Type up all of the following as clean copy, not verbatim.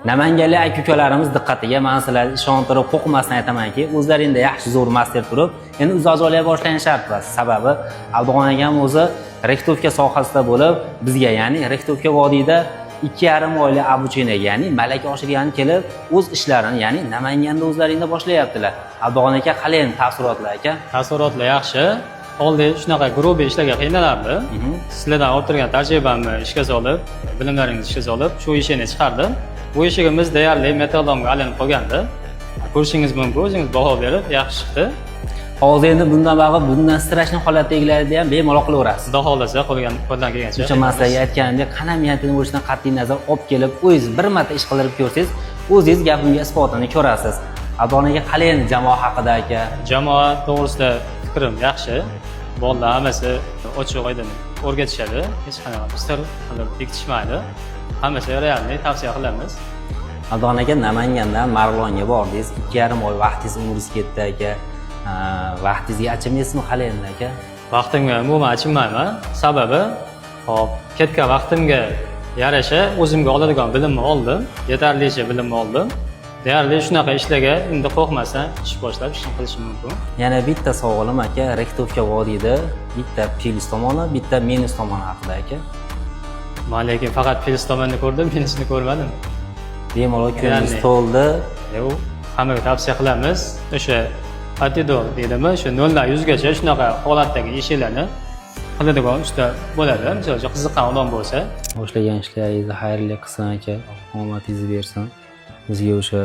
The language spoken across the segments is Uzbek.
Namanganlik aka ukalarimiz diqqatiga, man sizlarni ishontirib, qo'rqmasdan aytamanki, o'zlaringda yaxshi zo'r master turib, endi uzoq joylarga boshlash shart emas. Sababi Abduqon akam o'zi рихтовка sohasida bo'lib, bizga, ya'ni рихтовка vodiyda 2,5 oylik обучение, ya'ni malaka oshirgani kelib, o'z ishlarini, ya'ni Namanganda o'zlaringda boshlayaptilar. Abduqon aka, qalay endi taassurotlar, aka? Taassurotlar yaxshi. Oldin shunaqa грубый ishlarga qiynalardim. Sizlardan olib turgan tajribamni ishga solib, bilimlaringizni ishga solib, shu eshikni chiqardim. Bu eshigimiz deyarli металлолом ga aylanib qolgandi. Ko'rishingiz mumkin, o'zingiz baho berib, yaxshi chiqdi. Hozir endi bundan bag'i, bundan страшный holatdagilarni ham bemalol qilaverasiz. Xudo xohlasa, qo'ldan kelgancha. O'sha man sizlarga aytganimdek, qanday niyatini bo'lishidan qat'iy nazar, olib kelib, o'zingiz bir marta ish qildirib ko'rsangiz, o'zingiz gapimga isbotini ko'rasiz. Abduqon aka, qalay endi jamoa haqida, aka? Jamoa to'g'risida fikrim yaxshi. Bolalar hammasi ochiq oydin o'rgatishadi. Hech qanaqa sir qilib bekitishmaydi. Hammasi реальный, tavsiya qilamiz. Abduqon aka, Namangandan Marg'ilonga bordingiz, 2,5 oy vaqtingiz, umringiz ketdi, aka. Vaqtingizga achinmaysizmi hali endi, aka? Vaqtimga umuman achinmayman. Sababi, hop, ketgan vaqtimga yarasha o'zimga oladigan bilimni oldim, yetarlicha bilimni oldim. Deyarli shunaqa ishlarga endi qo'rqmasdan ish boshlab, ishni qilishim mumkin. Yana bitta savolim, aka, рихтовка vodiyda bitta plyus tomoni, bitta minus tomoni haqida, aka. Man lekin faqat plyus tomonni ko'rdim, minusini ko'rmadim. Bemalol, ko'nglingiz Ya'ni- to'ldi. Yo'q, hammaga tavsiya qilamiz. O'sha от и до deydimi, o'sha 0 dan 100gacha shunaqa holatdagi eshiklarni qiladigan usta bo'ladi. Misol uchun, qiziqqan odam bo'lsa. Boshlagan ishlaringizni xayrli qilsin, aka, omadingizni bersin. Bizga o'sha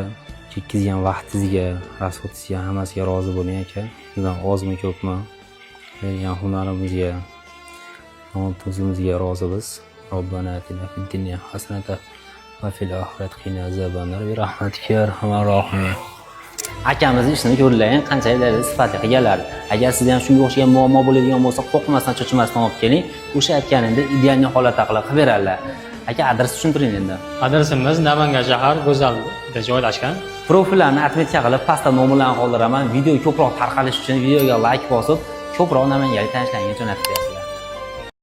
ketkazgan vaqtingizga, расход ingizga, hammasiga rozi bo'ling, aka. Bizdan ozmi, ko'pmi bergan hunarimizga, non tuzimizga rozimiz. Robbana atina fid dunya hasanata va fil oxirati qina azabannar bi rahmatika ya arhamar rohimin. Akamizni ishini ko'ringlar, qanchalik darajada sifatli qilganlar. Agar sizda ham shunga o'xshagan muammo bo'ladigan bo'lsa, qo'rqmasdan, cho'chimasdan olib keling, o'sha aytganimdek идеальный holatda qilib beradilar. Aka, adres tushuntiring endi. Adresimiz Namangan shahar, Go'zalda joylashgan. Profillarni отметка qilib, pastda nomerlarni qoldiraman. Video ko'proq tarqalishi uchun videoga layk bosib, ko'proq namanganlik tanishlaringga jo'natib berasizlar.